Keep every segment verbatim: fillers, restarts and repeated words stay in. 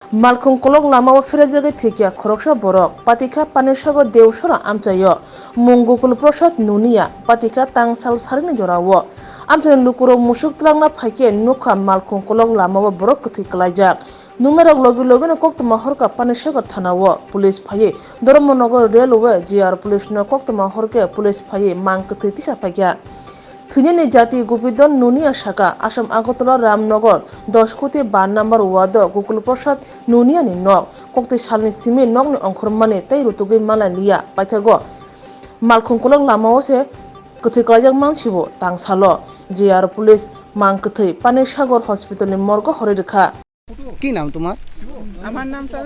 Malkhung kolok lamao phirajagwi thwikya khoroksa borok, patikha Panisagar Deusora amchaio, mung Gokul Prasad Nunia, patikha tangsal sarini jorao. Amchaini lukurok musuk twlangna phaikhe nukha Malkhung kolok lamao borok kwthwi kwlaijak. Nuknairok logi logino koktwma horkha Panisagar thanao, police phaiwi Dharmanagar Railway G R police no koktwma horkhe police phaiwi mang kwthwi tisa phaikha. Thwinani jati Gopidhan Nunia saka, Assam Agartala Ramnagar dos koti ba number ward o Gokul Prasad Nunia ni nok. Koktwi salni simi nokni ongkhormani tei rutugwi manlai liya. Paithago Malkhung kolok lamao se kwthwi kwlaijak mansibo tangsalo. G R police mang kwthwi Panisagar hospital ni morgo horwi rwkha. কি নাম তোমার? আমার নাম স্যার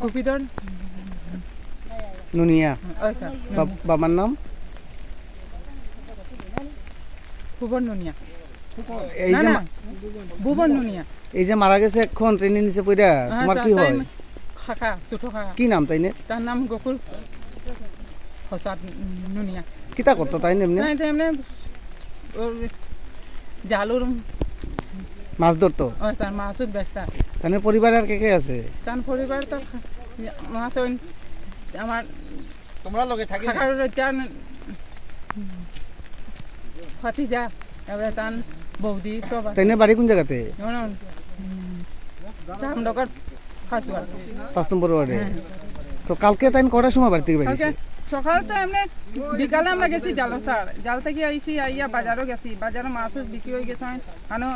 গোপীধন নুনিয়া। ওই স্যার। বাব-, বাবার নাম? ভুবন নুনিয়া। এই না, যে না, মা-, ভুবন নুনিয়া। এই যে মারা গেছে এখন ট্রেনের নিচে পড়ে, হ্যাঁ, তোমার স্যার, কি তাই হয়? কাকা, ছোট কাকা। কি নাম তাই নে? তার নাম গোকুল প্রসাদ নুনিয়া। কিতা করতো তাই এমনি? তাই তো এমনি ওর জালুর মাছ ধরতো? ও স্যার, মাছও বেচতা। তাহলে পরিবার আর কে কে আছে? তার পরিবার তো খা-, মাছ ওই আমার তোমরা লগে থাকি না? কাকার চান ভাতিজা, তারপরে তান বৌদি সব আছে। তাই না বাড়ি কোন জায়গাতে? রামনগর পাঁচ ওয়ার্ড। পাঁচ নম্বর ওয়ার্ডে। হ্যাঁ। তো কালকে তাই কটার সময় বাড়ি থেকে কালকে বেরিয়েছে? সকাল তো এমনি বিকালে আমরা গেছি জালো স্যার, জাল থেকে আইসি, আইয়া বাজারও গেছি, বাজারে মাছও বিক্রি হয়ে গেছে। কানো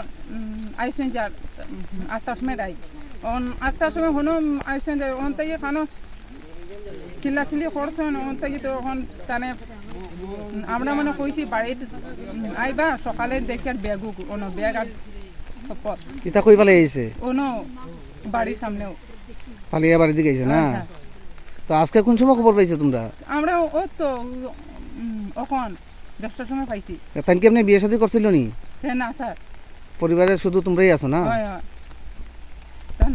আইসেন যার আটটার সময় রাই, অন আটটার সময় হনো আইসেন যার, অন থেকে কানো চিল্লাচিল্লি করছেন, অন থেকে তো এখন তানে আমরা মানে কইছি বাড়িত আইবা, সকালে দেখি আর ব্যাগ, অন ব্যাগ আর চপ্পল। ইতা কই ফালাই আইছে? অন বাড়ির সামনেও। ফালিয়া বাড়ি দিকে আইছে না? আচ্ছা। তো আজকে কোন সময় খবর পাইছো তোমরা? আমরা ও তো, উম, এখন দশটার সময় পাইছি। তা তাই কি এমনি বিয়ে শাদী করছিল নি? হ্যাঁ, না স্যার। পরিবারে শুধু তোমরাই আছো না? হয়, হয়। তার